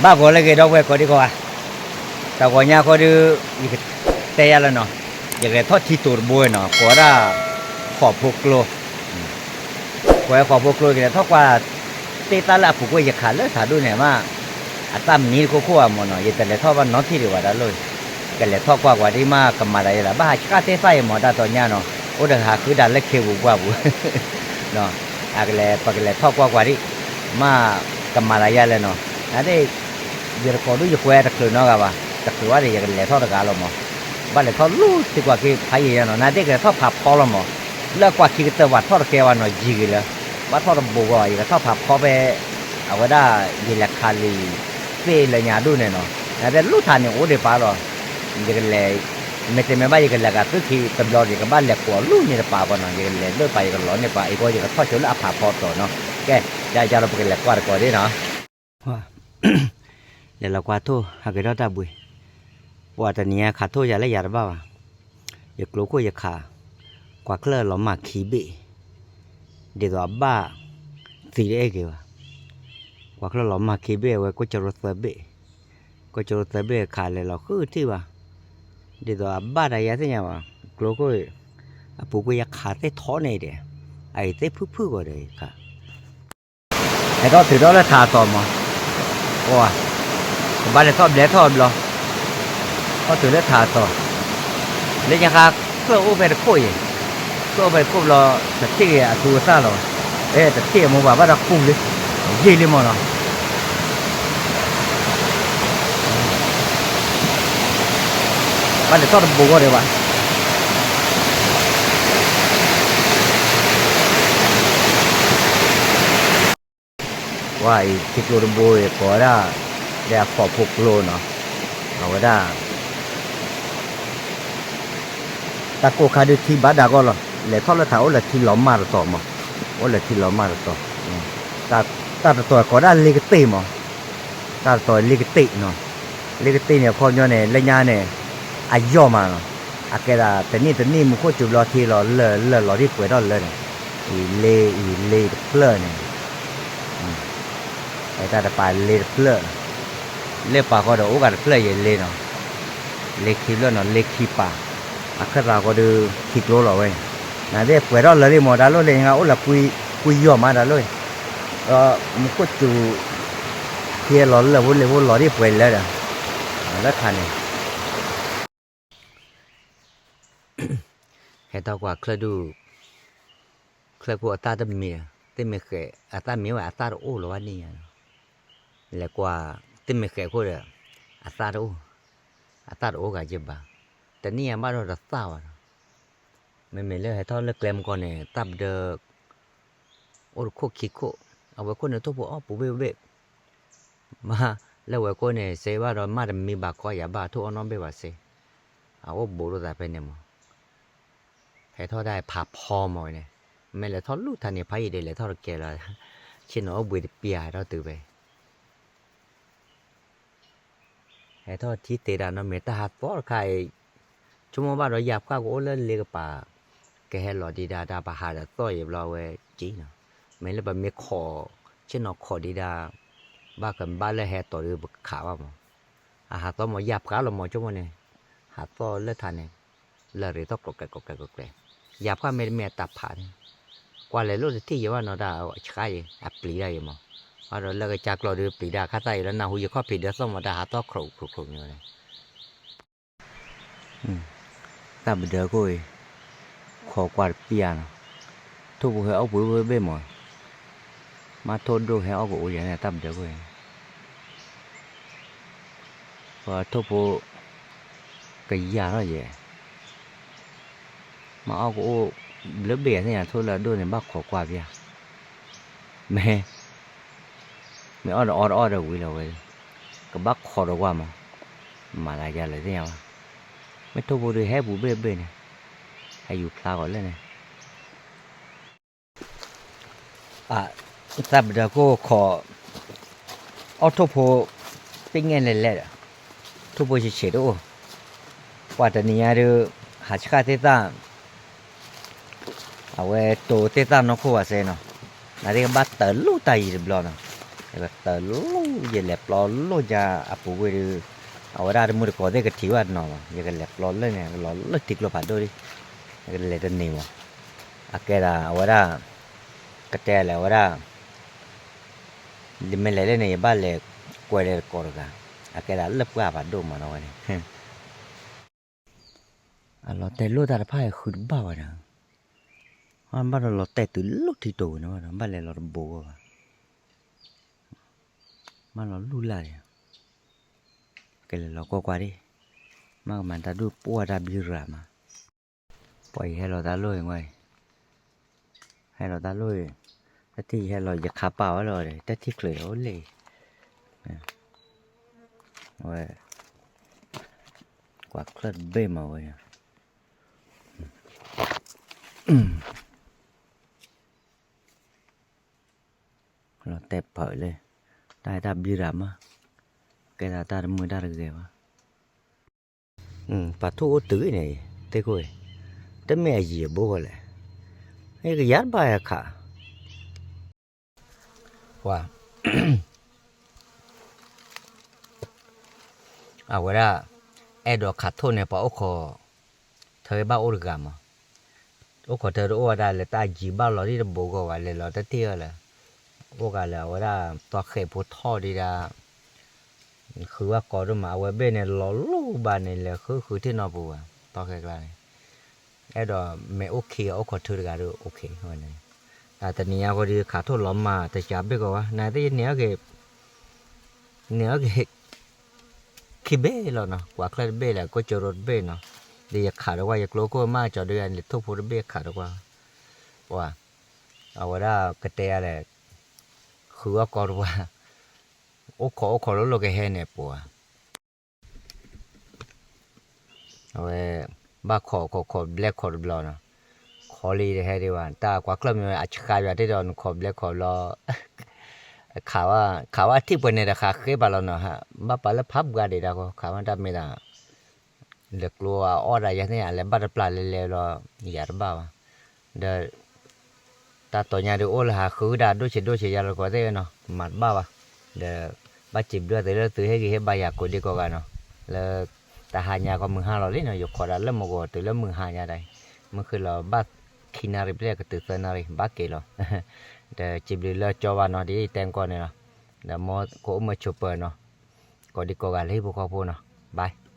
ဘၣ်ဂီၤလၢအဂ့ၤ ဒီပုၢ်ဝဲၢ်ကိးဒံကိးဂၤ, တဂီၤညါဃီဒီး ယကတဲယၤလၢနီၤ, ယကလဲၤထီၣ်ထံတိၤတဘိနီၤ, ကိးဝဲဒၣ် ဃိးဖိကျိ, ကိးဝဲဃိးဖိကျိ ယကလဲၤထီၣ်ကွၢ် သ့ၣ်သၣ်လၢအပူၤကွံာ်ယခးလၢထးဒိၣ်န့ၣ်မး, အသၣ်မံတခိၣ်ခိၣ်ဘၣ်မၢ်နီၤ, ယတလဲၤထီၣ်ဘၣ်နီတထံၣ်ဒံးဘၣ်ဒၣ်လိၣ်, ကလဲၤထီၣ်ကွၢ်ကွၢ်ဒ်မး ကမၤသးယဲလၢ ဘၣ်ဟးဆှၣ်သ့ၣ်သၣ်အံၤမၢ် တၢ်တီညါနီၤ, အိၣ်ဒီးဟးဃုဒၣ်လၢခ့ပူၤပှၢ်ပူၤ အကလဲၤ ပကလဲၤထီၣ်ကွၢ်ကွၢ်ဒံး, မ့ၢ်ကမၤသးယဲလဲၣ်နီၤ, နသ့ၣ် ယတကိးဒူၣ်ယကွဲတချုးနီတဂၤဘၣ်, တချုးဘၣ်ဒီး ယကလဲၤထီၣ်တဂၤလီၤမၢ်, ဘၣ်လဲၤထီၣ်လူၤသံကွၢ်က့ၤဖးယံာ်ညါနီၤ, နသ့ၣ်ကလဲၤထီၣ်ဖးဖီလီၤမၢ်, လၢကွၢ်ခံကတၢၢ်ပှၤထီၣ်တကဲဝဲနီၤ ယံာ်က့ၤလၢ, ဘၣ်ထီၣ်တဘိးဘၣ်, ယကထီၣ်ဖးဖီဖဲ အဝဲဒၣ် ယလဲၤခးလံာ်သ့ၣ်လၢညါဒိၣ်န့ၣ်နီၤ, နသ့ၣ်လူၤထးန့ၣ်အိၣ်ဒံးပာ်လီၤ, ယကလဲၤ မ့တမ့ၢ်ဘၣ် ယကလဲၤဂၤသုခံတဘျီဒီး ယကဘၣ်လဲၤကိးလူၤန့ၢ်တပၤဃီနီၤ, ယကလဲၤဒိၣ်ပာ် ယကလီၤန့ၢ်ပှၤ, အံၤဃီယကထီၣ်ဆိလၢအဖးဖီတီၤနီၤ, ကဲ, ယယၤလီၤ ပကလဲၤကွၢ်တကိးဒံးနီၤ, လဲၤလီၤကွၢ်ထိၣ် ဟးက့ၤထီၣ်တၢ်ဘှံး, ပှၤတနံၤညါခးထိၣ်ယၤလၢယၤတဘၣ်ဘၣ်, ယကျိခိၣ်ယခး, ကွၢ်ချၢၣ်လီၤမၢ်ခံဘ့ၣ်, ဒ်သိးအဘၣ်သံတအဲၣ်က့ၤဘၣ်, ကွၢ်ချၢၣ်လီၤမၢ်ခံဘ့ၣ် အဝဲကိၣ်ကရိသၢဘ့ၣ်, ကိၣ်ကရိသၢဘ့ၣ်ခးလဲၤလီၤဃုထံၣ်ဘၣ်, ဒ်သိးအဘၣ်တၢ်ယၤသ့ၣ်ညါဘၣ်, ကျိခိၣ်, အပူၤကွံာ်ယခးသ့ၣ်ထီန့ၣ်ဒီး, အအံၤသ့ၣ်ဖုၣ်ဖုၣ်ဂီၤဒီးယခး ဟဲထီၣ်ထုးထီၣ်လၢထးအသီမး, အိၣ်, ကဘၣ်လဲၤထီၣ်ဘျဲထီၣ်ဘျီ, ထီၣ်ထုးလၢထးအသီ, လၢညါခါ, ချၢၣ်အိၣ်ဖဲတခိၣ်အံၤ, ချၢၣ်အိၣ်ဖဲတခိၣ်ဘျီ, တထံၣ်ဂ့ၤအသူအသၣ်လီၤ, အဲ တထံၣ်အမိၢ်ပှၢ်ဘၣ်ဒီးကူလံ, ယံာ်လံမးနီၤ ဘၣ်လဲၤထီၣ်တဘိဂီၢ်ဒံးဘၣ်. ပှၤအံၤ ထံကျိတဘိအံၤ ကိးဝဲဒၣ် လၢအဃိးဖိကျိနီၤ, အဝဲဒၣ် တၢ်ကိၢ်ခါဒုးထံဘၣ်ဒၣ်ဂီၢ်လီၤ, လဲၤထီၣ်လၢထးအိၣ်လၢထံလီၤမၢ်တတီၤမး, အိၣ်လၢထံလီၤမၢ်တတီၤ, တၢ်တတီၤကိးဒၣ်လ့ကတ့ၢ်မး, တၢ်တတီၤလ့ကတ့ၢ်နီၤ, လ့ကတ့ၢ်န့ၣ် အခီပညီန့ၣ် လၢညါန့ၣ် အယီၢ်မးနီၤ, အကဲဒၣ်တနံၣ်တနံၣ်မူခိၣ်စူၤဘျီထံလီၤလၢာ်လၢာ်လီၤဒ်ပှဲၤထီၣ်လၢာ်န့ၣ်, အံၤလ့အံၤလ့တဖျၢၣ်န့ၣ် အဲတၢ်တပာ်လ့တဖျၢၣ်, လ့ပာ်ဃီဒီးအိၣ်ဂၤတဖျၢၣ်ယဲလ့နီၤ, လ့ခံဖျၢၣ်နီၤ လ့ခံပာ်, အခၢၣ်သးဃီဒီးထံကျိလီၤဝဲန့ၣ်, နသ့ၣ်ပှဲၤထီၣ်လၢာ်လံမး တၢ်လိၣ်လၢညါ အိၣ်လၢကွံယီၢ်မးတၢ်လိၣ်, ဒီးမူခိၣ်စူၤ ထံလီၤလၢာ်ဖိလ့ဖိလီၤဒ်ပှဲၤလၢာ်ဒီး, လၢခါန့ၣ် ဟဲထီၣ်ကွၢ်ချၢၣ်ဒူၣ်, ချၢၣ်ခိၣ်အသၣ်တမံၤ, သ့ၣ်မ့ၢ်ဃဲး အသၣ်မံၤဝဲအသၣ်တအိၣ်လီၤဘၣ်န့ၣ်ညါ, လဲၤကွၢ် သ့ၣ်မ့ၢ်ဃဲးခိၣ်ဒီး အသၣ်တအိၣ်, အသၣ်တအိၣ်ဂၤယဘၣ်, တနံၣ်ညါဘၣ်ဒီးတသၣ်ဘၣ်ဒီး, မ့မ့ၢ်လၢဟဲထီၣ်လၢကျဲမုၢ်ကီၢ်န့ၣ် သၣ်ပဒၢ အိၣ်တခိၣ်ခံခိၣ်, အဝဲခိၣ်န့ၣ်ထိၣ်ဖိအီၣ်ပူၤဘ့ၣ်ဘ့ၣ်, မ့ၢ်လၢဝဲခိၣ်န့ၣ် စ့ဘၣ်ဒီးမ့ၢ်တမံၤဘၣ်ခီယၤဘၣ်ထိၣ်အီၣ်နီတဘ့ၣ်ဘၣ်စ့, အအိၣ်ဘူးလိာ်သးဖဲန့ၣ်မး, ဟဲထီၣ်တၢ်ဖးဖီမးဝဲန့ၣ်, မ့ၢ်လဲၤထီၣ်လူၤထးန့ၣ် ဖးယံာ်ဒီးလဲၤထီၣ်တကဲလီၤ, ဆ့ၣ်နီၤအိၣ်ဘှံးတပျၢ်ဟဲထီၣ်တုၤဖဲ ဟဲထီၣ်ထံသ့တၢ်နီတမံၤ တၢ်ဟးသီတခါအံၤ, ဆိကမိၣ်ဘၣ်ဒီးယၢ်ဖှၣ်ကအိၣ်လၢလ့ကပၤ, ကဟဲလီၤဒံးဒၣ်တၢ်ပဟးဒီးသီၣ်ယံာ်ဘျီ အဝဲကံနီၤ, မ့ၢ်လၢပမ့ၢ်ခိး, ဆ့ၣ်နီၤခိးဒံးဒၣ်, ဘၣ်ကဘၣ်လၢဟဲတီၤဒီးပကခးဘၣ်မး, အဟးသီမးယၢ်ဖှၣ်လီၤမး ဆိကမိၣ်န့ၣ်, ဟးသီၣ်လၢထးန့ၣ်, လၢရ့ၤသီၣ်ကျိးကျဲးကျိးကျဲးကျိးကျဲး, ယၢ်ဖှၣ်မ့တမ့ၢ်အတၢ်ဖးန့ၣ်, ကွၢ်လဲၤလိၣ်တထံၣ်ယံၤဘၣ်နီၤ တၢ်ဆှါယံၤ အပျံၤဒၣ်ယံၤမး, ဘၣ်ဒီးလၢကစၢ်ကျိးဒီးပျံၤဒၣ်ခါသၣ်အံၤလၢ နၢ်ဟူယခီၣ်ဖံးဒၢသီၣ်မး တၢ်ဟးသီၣ်ခရိးခရိးခရိးမးန့ၣ် တၢ်ပဒၢခိၣ်အံၤ, ခိးကွၢ်တပျၢ်နီၤ, ထိၣ်ဖိဟဲအီၣ်ပှ့ၤဘ့ၣ်မး, မ့ၢ်ထိၣ်ဒိၣ်ဟဲအီၣ်ကအိၣ်ယၤန့ၣ် တၢ်ပဒၢခိၣ်အံၤ, ပှၤထိၣ်ဖိ ကယၤထီၣ်ယဲၢ်, မ့ၢ်အီၣ်ကအိၣ် ဘျၢဘ့ၣ်ယၤသ့ၣ်ညါ ထိၣ်လၢအဒိၣ်န့ၣ် ဘၣ်ခိးကွၢ်ပျၢ်, မ့ၢ် မ့ၢ်အီၣ်ဒီးအီၣ်ဒီးအီၣ်ဒီးဝံၤလီၤဝဲ, ကဘၣ်ခိးဒီးကွၢ်မး, မၤသးယၤလဲၣ်သ့ၣ်ညါဘၣ်, မ့ၢ်ထိၣ်ဖိဒုးဟဲပူၤဘ့ၣ်ဘ့ၣ်န့ၣ်, ဟဲယူၤဖျါဃီၤလၢန့ၣ်, သၣ်ပဒၢခိၣ်ခိး, အီၣ်ထိၣ်ဖိ, သ့ၣ်ငဲၢ်လဲၣ်လဲၣ်ဒီး, ထိၣ်ဖိဆံးဆံးတအိၣ်, ပှၤတနံၤညါဒုး, ဟးဆှၣ်သ့ၣ်သၣ် အဝဲတိၤသ့ၣ်သၣ်နီၢ်ခိၣ်ဘၣ်စ့နီၤ, နသ့ၣ်ကဘၣ်တၢ်လူၤတၢ်ယံၤတဘျီနီၤ, ယကတၢၢ်လိၣ် ယလဲၤပျီလိၣ်ယၤအပူၤဝ့ၢ်ဒီး အဝဲဒၣ်တမုၢ်တကိးသ့ၣ်ကထံၣ်ဘၣ်တနီၤဘၣ်, ယကလဲၤပျီလၢန့ၣ် ကလီၤလၢထံကျိဖးဒိၣ်ဒီး ယကလဲၤတန့ၢ်ဘၣ်, အကဲဒၣ်အဝဲဒၣ် ကတဲလဲၣ်အဝဲဒၣ် ယမ့ၢ်လဲၤလၢန့ၣ် ယဘၣ်လဲၤကွဲးလၢတကိးတဂၤ, အကဲဒၣ်လၢပှၢ်ဖးဒိၣ်မးနီၤဝဲန့ၣ် အလီၤတဲာ်လိၣ်တၢ်တဖၣ်အံၤဃုတဘၣ်ဘၣ်ဒီး, ဘၣ်ဒီးလီၤတဲာ်တုၤလီၤထံတိၤဝဲန့ၣ်ဘၣ်ဒီး ဘၣ်လဲၤလီၤတဘိဂီၢ်ဘၣ်, ဘၣ်လီၤလူၢ်လၢ်ဒီး, ကလဲၤလီၤကွၢ်ကွၢ်ဒံး, မ့ၢ်ကမၤတၢ်ဒိၣ်ပှၢ်တၢ်ဘံရၤမး, ပှၤအံၤဟဲလီၤတၢ်လိၣ်အံၤဝဲအံၤ, ဟဲလီၤတၢ်လိၣ်အံၤ, တထံၣ်ယဟဲလီၤယခါပာ်ဝဲလီၤဒီး တထံၣ်ချုးအီၤအိၣ်လၢအံၤ, ဝဲ ကွၢ်ချၢၣ်တဘ့ၣ်မးဝဲ, လီၤတဲာ်ဖးလၢ တၢ်အဲၣ်တၢ်ဘံရၤမး, ကဲသးတၢ်တမုာ်တၢ်တဂဲၤဘၣ်, ပှၤထူၣ်အိၣ်တုၤအံၤန့ၣ် သ့ၣ်ခိၣ်အံၤ, တမ့ၢ်အယံာ်အဘိဃီလဲၣ်, ယကယၤတဘၣ်အခါ ပှၤ အဝဲဒၣ် အဲၣ်ဒိးခးထိၣ်န့ၣ် ပှၤအိၣ်ခိးထၢဘၣ်အိၣ်တဂၤမး, အိၣ်ခိးထၢတအိၣ်ဝဲဒၣ်လၢတၢ်ယံာ်ဘၣ်လီၤဒ်တဘိဂီၢ်ဘၣ် လဲၤလီၤတထံၣ်အီၤလၢ အိၣ်ဂၤလၢအဝဲဒၣ် တီၢ်ဃဲးဖိထီၣ်ဒံးဒၣ် ဃုဘၣ်ကီဒိၣ်မး အဝဲဘ့ၣ်န့ၣ် လီၤလိၣ်ဘၣ်န့ၣ် လဲၤဃုဃုထံၣ်နီၢ်ပူၤဘၣ် တီၢ်ဃဲးကျါန့ၣ် အဲၣ်ဒိးမ့ၢ်အိၣ်ခံဂၤ အိၣ်ခိးထၢတဂၤဒီး OK ဝဲန့ၣ်, တနံၤညါဃီဒီး ခးထိၣ်လီၤမၢ် တစှၤဘ့ၣ်ကီးဝဲ နသ့ၣ်န့ၣ် န့ၣ်အက့ၤ ခံဘ့ၣ်လီၤနီၤ ကွၢ်ချၢၣ်တဘ့ၣ်လၢ ကိးကၠိရိတဘ့ၣ်နီၤ, ဒီးယခးဒီးကွၢ် ယကျိခိၣ်မၢ်ကၠီဒုးယၤန့ၣ် ထိၣ်ဖိတဘ့ၣ်ခးဒီးကွၢ်, ပှၤ အဝဲဒၣ်ကတဲယၤလဲၣ်, ဃုအီၣ်ကီတပှၢ်, အိၣ်ခိးအိၣ်ခိးလိၤလိၤကဟဲန့ၣ်ပှၤ အဝဲ ဘၣ်ခိးခိးခိးဘျဲၣ်ခိးတဘျီနီၤ, ခိးလံတဟဲဒံးဘၣ် တၢ်ကွၢ်ကျၢၢ်မ့ၢ်ဝဲအဆှါယွၤတ့ၢ်ဒီးနခိးဘျဲၣ်ခိးဘျီ, ခးဝဲ ခးဝဲအထံၣ်ပှဲၤန့ၣ်ဒီး ဃးဃ့ဘၣ်လီၤနီၤ, ဘၣ်ပာ်လၢဖးဘှါဒံးဒၣ်ဃိ ခးဝဲတၢ်မ့ၢ်ဒၣ် လဲၤကျိအအီၣ်ဒၣ်ယၤသ့ၣ် အလဲၤဘၣ်တပျၢ်လဲၤလဲၤလီၤ ယၤတဘၣ်ဘၣ်, ဒီး တၢ်တီၤညါဒုးအိၣ်လၢဟးဃုဒၣ်ဒိၣ်ဆံးဒိၣ်ဆံးယၤလီၤကီးသ့ၣ်နီၤ မၤတဘၣ်ဘၣ်, ဒီး ဘၣ်စံးဘျုးသုလၢသုဟ့ၣ်ဂံၢ်ဟ့ၣ်ဘါယၤကိးဒံကိးဂၤနီၤ, လၢ တဟါညါကီးမုၢ်ဟါလီၤလံနီၤ ယခိးဒၣ်လၢမုၢ်ဂီၤတုၤလၢမုၢ်ဟါညါဒၣ်အံၤ, မုၢ်ဃ့လီၤဘၣ်ခံနၣ်ရံၣ်ဘျဲၣ်ကတုၤသၢနၣ်ရံၣ် ဘၣ်က့ၤလီၤ, ဒီးစံးဘျုးလၢကၠီဘၣ်နီၤ ဒ်ယတဲကီးန့ၣ်လီၤ, ဒီးမ်ကအိၣ်မုာ်ဆိးပၢၤနီၤ, ကိးဒံကိးဂၤလၢဟံၣ်ဖိဃီဖိနီၤ, bye.